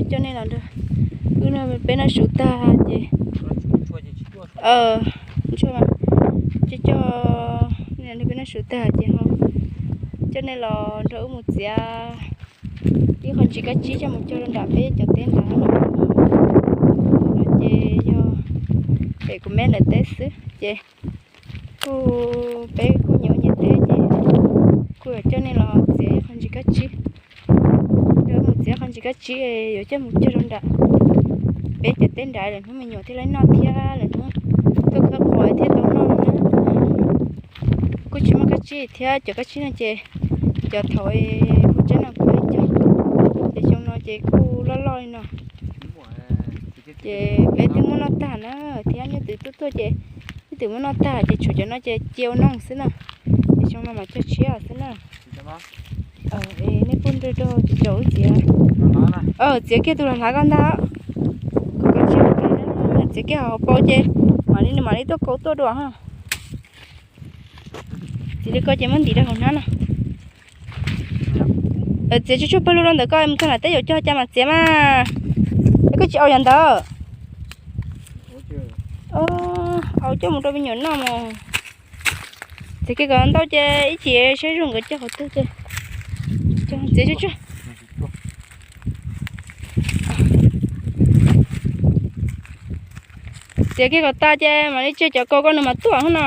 Coj nej los nrog wb, peb noj su tag ces, coj coj nej los nrog peb noj su tag ces ho coj nej los nrog wb mus txiav ib qho ntsis kab tsib coj mus cog rau nram peb cov teb nrad no. Ces yog pem kuv me lawv teb xwb ces kuj peb kuj nyias ua nyias teb ces kuj yuav coj nej los txiav ib qho ntsis kab tsib. Yuav mus txiav qho ntsis kab tsib yuav coj mus cog rau nram peb cov teb nrad, lwm hnub me nyuam thiaj li noj thiab lwm hnub tuaj khawb qos thiaj tau noj na. Kuj tsis muaj kab tsib thiab, cov kab tsib no ces cov thaum kuv tseem no kuv cog, ces xyoo no ces kuj loj loj li no. Ces peb twb muab noj tag na, thiab nyob twg tuaj tuaj ces nyob twg muab noj tag ces tshuav cov no ces cia ua noog xwb na. Ces xyoo no mas cog tshiab xwb na. Nej kuj nrog rau cov txiav, txiav kiag tus los hlav koj ntag. Txiav kiag hauv paus ces mam li nws mam li tuaj kaus tuaj dua ho. Txiav li ko ces muab ntim rau hauv hnab no. Txiav tsuag tsuag pawg lug rau ntawm koj mus txog nram teb yuav cog cas mas txiav mas. Es koj tsis au yam ntawd. Au coj mus rau me nyuam noj mus. Txiav kiag kom ntau ces ib chim saib zog nkawd cog qhov twg ces txiav tsuag tsuag. Txiav kiag kom tas ces mam li tseg cov kaus ko nws mam tuaj hov no.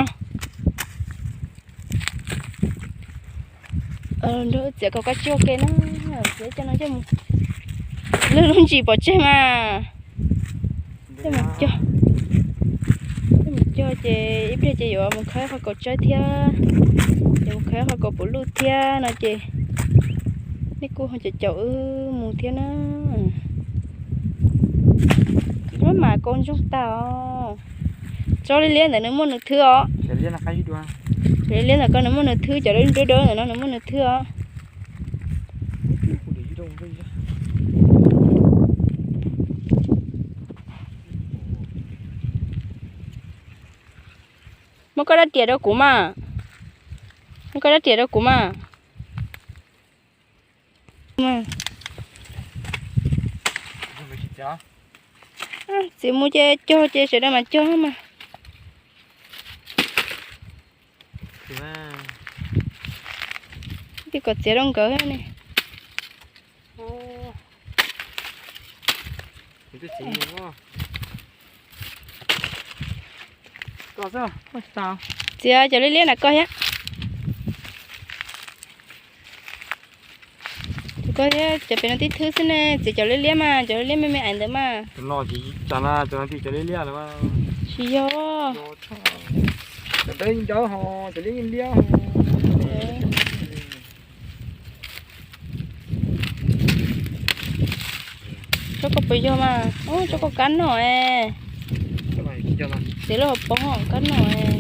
Nrog txiav kaus kab tsib ua ke na, txiav cov no coj mus, lub ntsis pov tseg mas. Coj mus cog, coj mus cog ces ib pliag ces yuav mus khawb qhov kaus tsawb thiab, yuav mus khawb qhov kaus puv luj thiab no ces nej kuj ho caum caum wb mus thiab na. Tsis muab mas kaus ntsoog tag os. Tsob liab liab ntawd nws muaj nws thwb os. Cov liab liab ntawd ko nws muaj nws thwb, cov dawb dawb ntawm no nws muaj nws thwb os. Muab koj rab riam rau kuv mas. Muab koj rab riam rau kuv mas. Txiav mus ces cog ces sawv daws mas cog mas. Ces kom txiav rau nkawd ne. Txiav cov liab liab ntawm koj thiab. Tus koj thiab cov pem no tib thwb xwb ne, txiav cov liab liab mas, cov liab liab me me ais ntawd mas. Cov no tsis cas na, cov no tsis cov liab liab lawm. Tsis yog. Cov dawb yeej dawb ho, cov liab yeej liab ho. Tsob koj puas yog mas, tsob koj kab noj es. Txiav lub hauv paus ho kab noj es.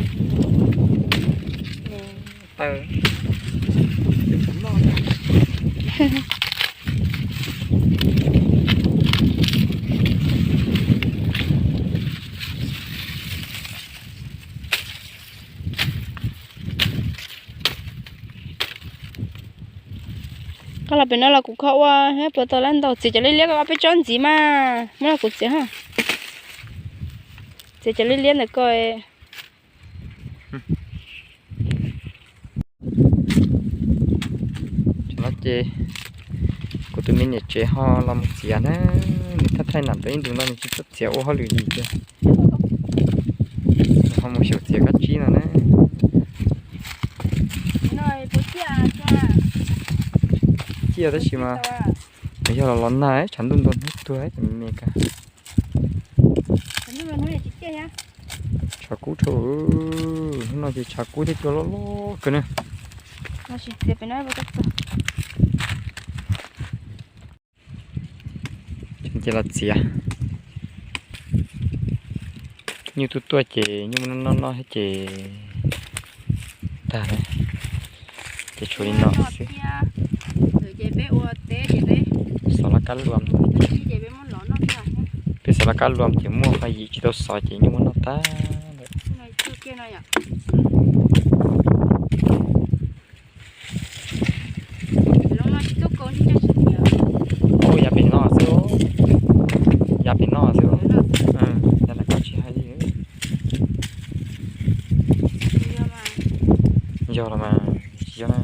Koj los pem no los kuv kho ua thiab puas tau lab ntau. Txiav cov liab liab koj ob peb tsob ntxiv mas muab los kuv txiav ho. Txiav cov liab liab ntawm koj. Ces kuv tus me niam tsev ho los mus txiav na, nws thaij thaij nam ntawd ib ntus no nws tsis txawj txiav ua hauj lwm li ces ho mus xyaum txiav kab tsib no na. Ciaj tab sis mas nws yog los los nag tshav ntuj ntua hnub tuag ces me me kawg. Tshav kub dhau, hnub no ces tshav kub thiab cua loj loj kawg na. Ces los txiav. Nyuj tuaj tuaj ces nyuj muaj noj noj thiab ces tag lawm. Ces tshuav li no xwb. Xov laj kab luam, peb xov laj kab luam ces muaj qhov yim tsis tau xov ces nyuj muab noj tag lawm. Ua yav pem no xwb. Yog los mas, tsis yog na.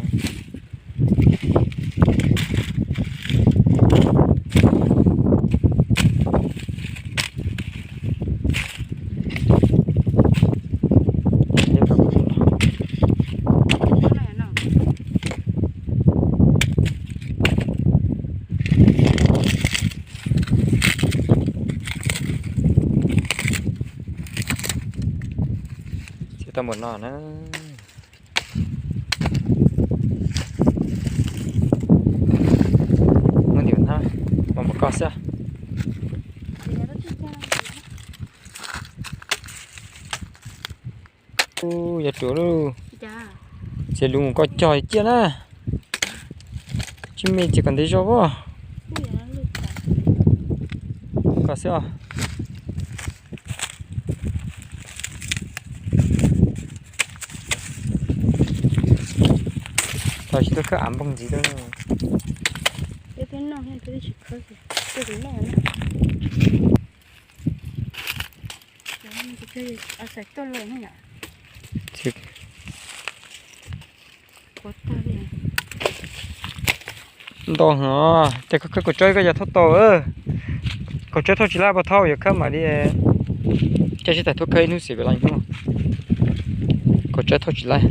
Txiav tau npaum no na. Muab ntim hnab, muab npaum koj xwb. Ub, yog ruam lauj. Txiav lus mus koj cog ciaj na. Tsis me txiav kom ntev zog as. Koj xwb os. Tau tsis tuaj khawb av npoog ntxiv tuaj. Ntau heev, ces koj khawb kaum tsawb koj yog thauj tau. Kaum tsawb thauj tsis laib puas thauj, yuav khawb mam li. Coj sib tag thauj khawb ib hnub xwb pem los hnub. Kaum tsawb thauj tsis laib.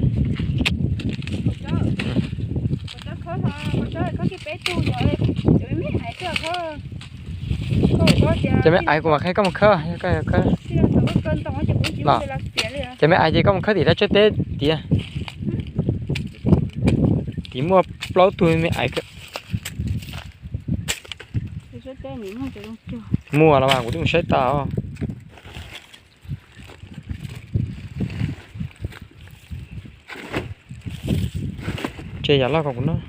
Ces me aiv kuv mam qhia koj mus khawb, koj. Ces me aiv ces koj mus khawb tim lawv tsob teb tiav. Tim muaj plaub tug me aiv. Muaj los mas kuv twb mus saib tas os. Tseg yam loj kom kuv noj.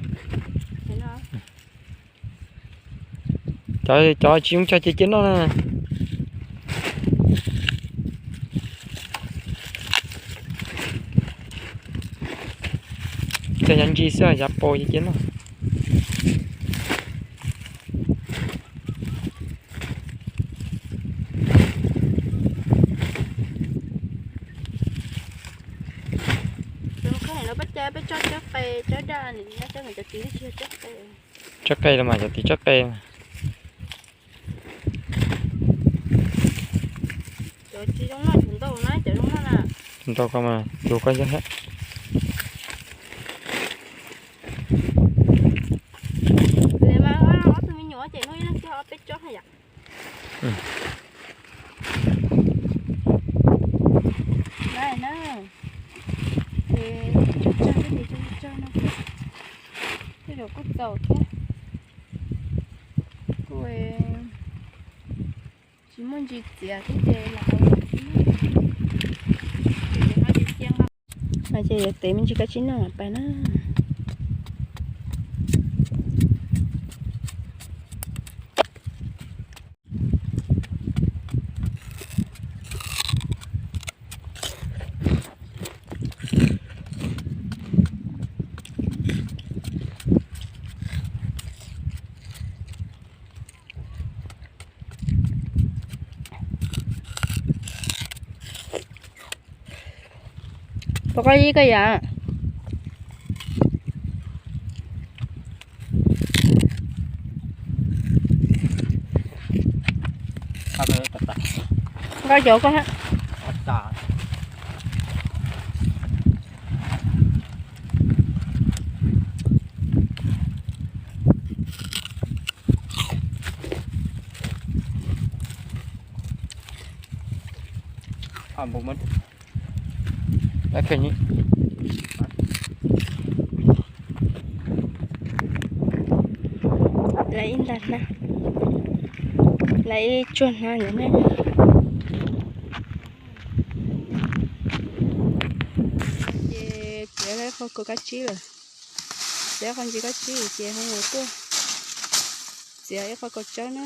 Cov, cov tsis zoo cog ces cia noj na. Cog yav ntsis xwb, yav paus ces cia noj. Peb coj tsawb qe, cov tid tsis yog tsawb qe. Tsawb qe los mas, cov tid tsawb qe. Cov tsis zoo noj, cov ntau na, cov zoo noj na. Ntau koj mas, cua koj yog thiab. Ob tug me nyuam ces noj ib leeg cog peb tsob yom. Ces tsawg tsawg thiab ces tsawg tsawg no thiab. Tej zaum kuj txaus thiab. Kuj tsis muaj ntsis txiav thiab ces los hauv no xwb. Ces yuav tev me ntsis koj tsis noj pais na. Pom koj ib koj yam. Nkauj cov koj. Lawv ib nta hnav, lawv ib tsuag hnav ntawm ne. Ces txiav ib qho kaus kab tsib lawm, txiav ib qho ntsis kab tsib ces ho mus tuaj txiav ib qho kaus tsawb na.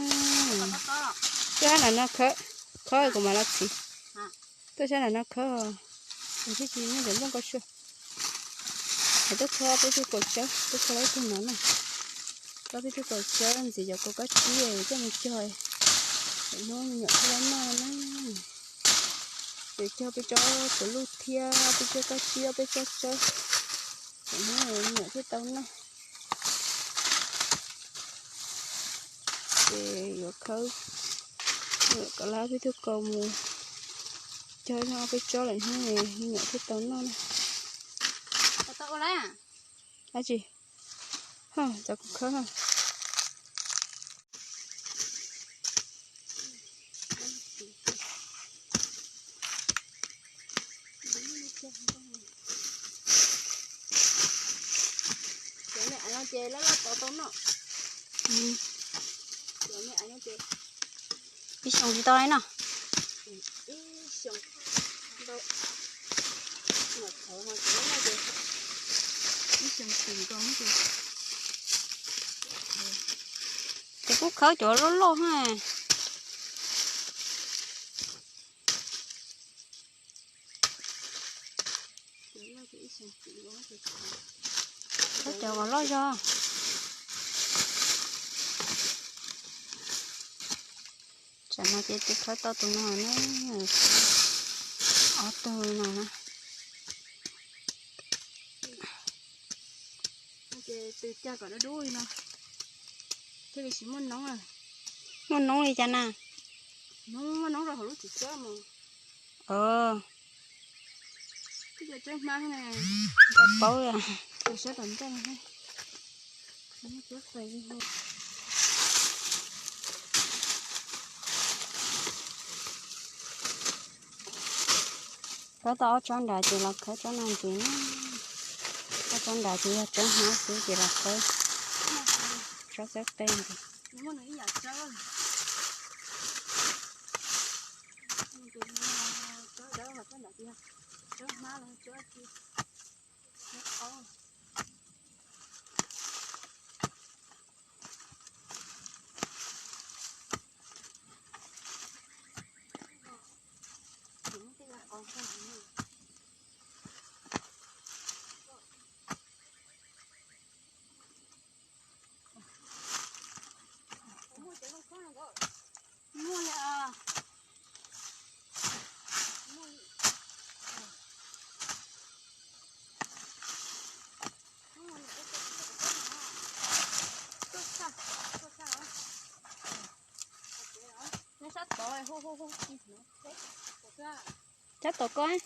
Tuaj sab nram no khawb, khawb kuv mam los txiv. Tuaj sab nram no khawb, thiaj tsis muaj cov nplooj koj sua. Tuaj kho peb tug kaus tsawb, tuaj kho ob tug no na. Kho peb tug kaus tsawb ntxiv cov kaus kab tsib coj mus cog, hnub me nyuam thiaj li noj na. Ces cog peb tsob puav luj thiab peb tsob kab tsib, peb tsob tsawb. Hnub me nyuam thiaj tau noj. Ces yuav khawb, kom lawv peb tuaj kaus mus cog noj peb tsob lawm hnub me nyuam thiaj tau noj na. Dab tsi? Cov kuv khawb. Cov me aiv no ces lawv loj tau tau noj. Cov me aiv no ces ib xyoos tsis tau li no. Ib xyoos tau, ib xyoos twm nkaus ces. Ces kuj khawb cov loj loj na. Khawb cov uas loj zog. Tsam no ces twb khawb tau tus no na, ob tug no na. Ces twb cog kom dub dub li no thiaj li tsis muaj noob. Muaj noob li cas na? Muaj noob rau hauv lub txiv tsob mus. Twb cov tsob hmab ne. Tau paub. Saib tom ntej. Khawb tau ob tsob nrad ces los khawb tsob no ntxiv. Ob tsob nrad ces yog tsob hmab xwb ces los khawb tsob xab qe ntxiv. Cab tau koj.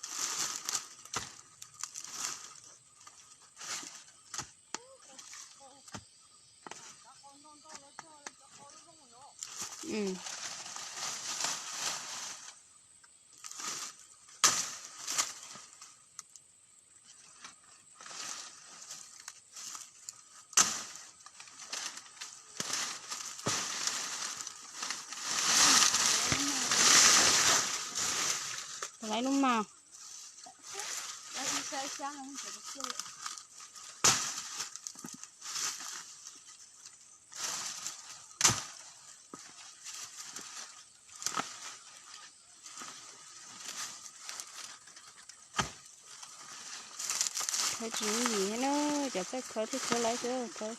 Lawv lub mas. Khawb tsis yooj yim thiab na, cov txawj khawb thiaj khawb lawv xwb, khawb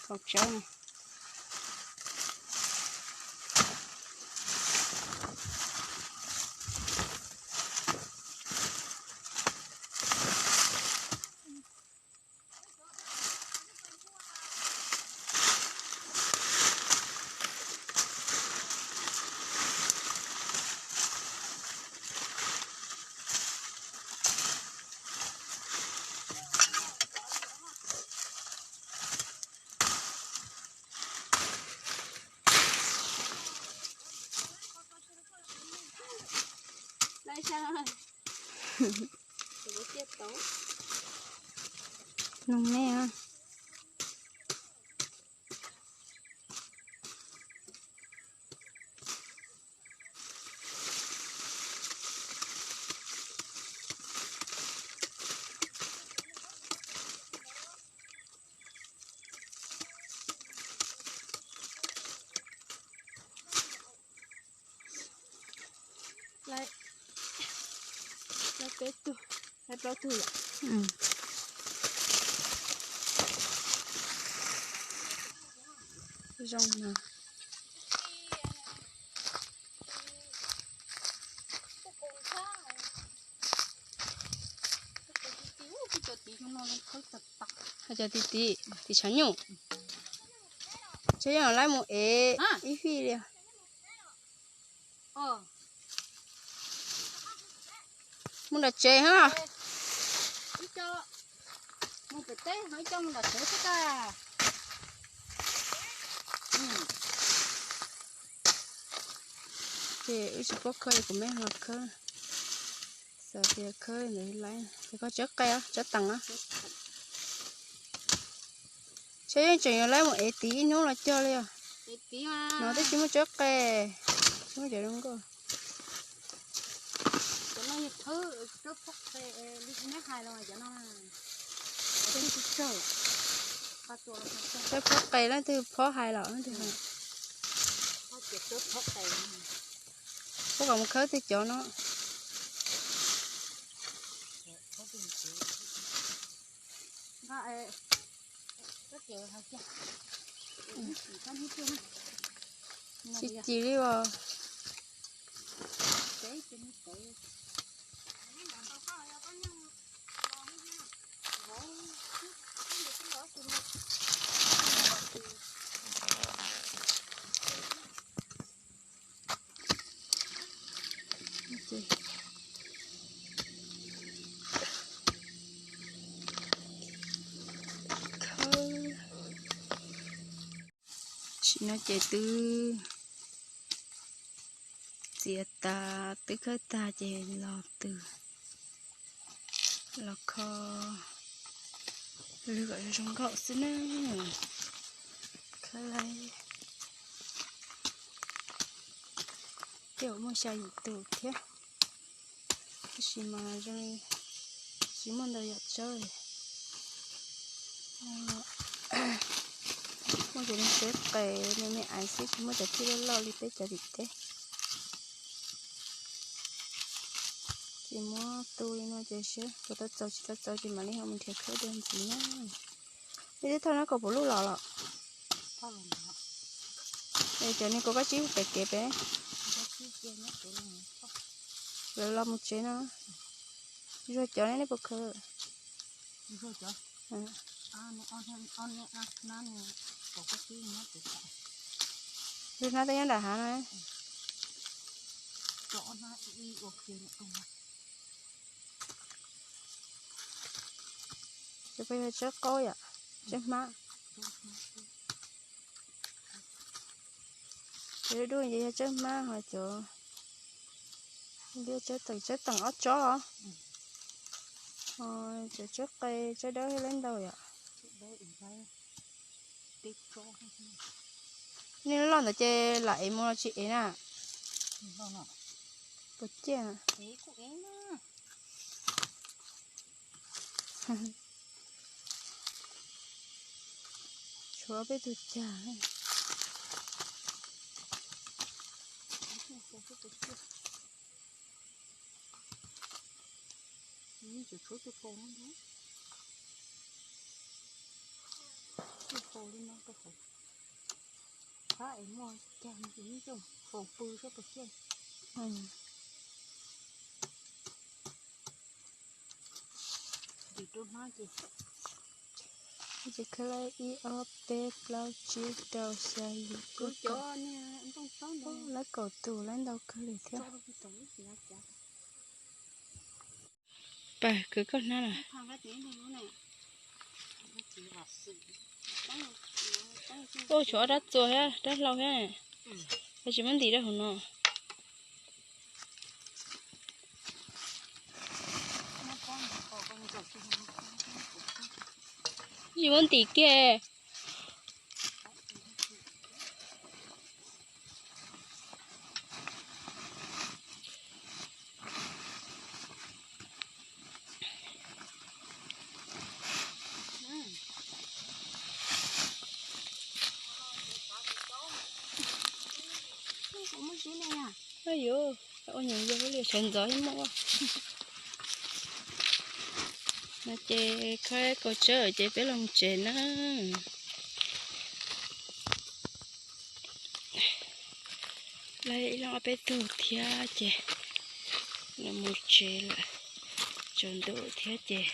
kaus tsawb no. Nug me. Lawv peb tug, lawv plaub tug lawm. Zoo no. Hais cov tim tim, tim tshav nyuj. Tsev yeej laib mus ev ib fij li. Mus nram tsev ha. Ces wb tsis paub khawb, kuv me los khawb. Xav tias khawb ntawd laib, ces koj tsob qe, tsob tees. Tsev yeej tseem yuav laib mus ev tid ib hnub los cog li os. No twb tsis muaj tsob qe, tsis muaj cov zoo nkauj. Tsob phob qe leej twg phob hais los, leej twg phob hais los. Phob kom mus khawb twg cov no. Tsis ci li os. Tam sim no ces twb txiav tas, twb khawb tag ces los tw, los kho lwg kom zoo nkauj xwb na. Khawb laib ces muaj xya yim tus thiab, tab sis mas zoo li tsis muaj ntau yam tsob li. Muaj cov me tsob qe me me aiv xwb, tsis muaj cov thij loj loj li peb cov tim teb. Ces muab tu li no ces seb puas tau txaus, tsis tau txaus ces mam li ho mus nrhiav khawb dua ntxiv na. Nej twb thauj no kom puas luj los los? Es cov niag kuv koj tsib pem kev pem, lawv los mus tsev no. Zuag cov ne, nej puas khaws? Zuag hnab tej nyob nram hav no. Cov peb yog tsawb qaub yom, tsawb hmab. Cov dub dub ces yog tsawb hmab, ho cov liab tsawb teem, tsawb teem ob tsob os. Ho cov tsawb qe tsawb dawb laib ntau yom. Nej loj ntawd ces lam ev mus los tsis ev na? Puas ciaj? Tshuav peb tug cag. Ib faus li no rau hauv, tab es muaj cag no ces ib faus pw sab puas ciaj. Ntim rau hnab ces, ces khawb laib ib ob peb plaub tsib rau xya yim cuaj kaum, laib kaum tus, laib ntau kawg li thiab. Pawg, kwv koj hnab na. Ua tshuav ob rab txua thiab rab hlau thiab, es tsis muab ntim rau hauv no. Tsis muab ntim kiag. Yuav ua nyias yog li sawv ntxov thiab muaj. No ces khawb kaus tsawb ces peb los tsev na. Laib ib leeg ob peb tug thiab ces los mus tsev lawm, tsaus ntuj thiab ces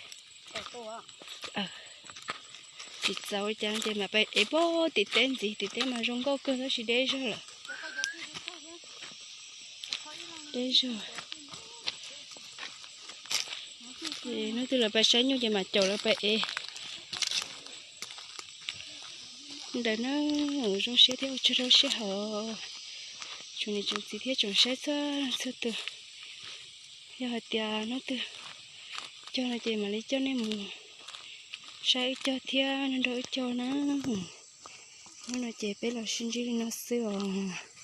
Tsis txaus li cas ces mam pais ev pog tim teb ntxiv, tim teb mas zoo nkauj kawg tab sis deb zog lawm. Deb zog. Ces hnub twg lawv pais saib nyuj ces mam caum lawv pais ev. Ntawd na, zoo siab thiab ua tsaug rau sij hawm tsoom niam tsoom txiv thiab tsoom saib txhua txhua tus. Yog hais tias hnub twg cog no ces mam li coj nej mus saib wb cog thiab nrog wb cog na. Hnub no ces peb los sib ntsib li no xwb os.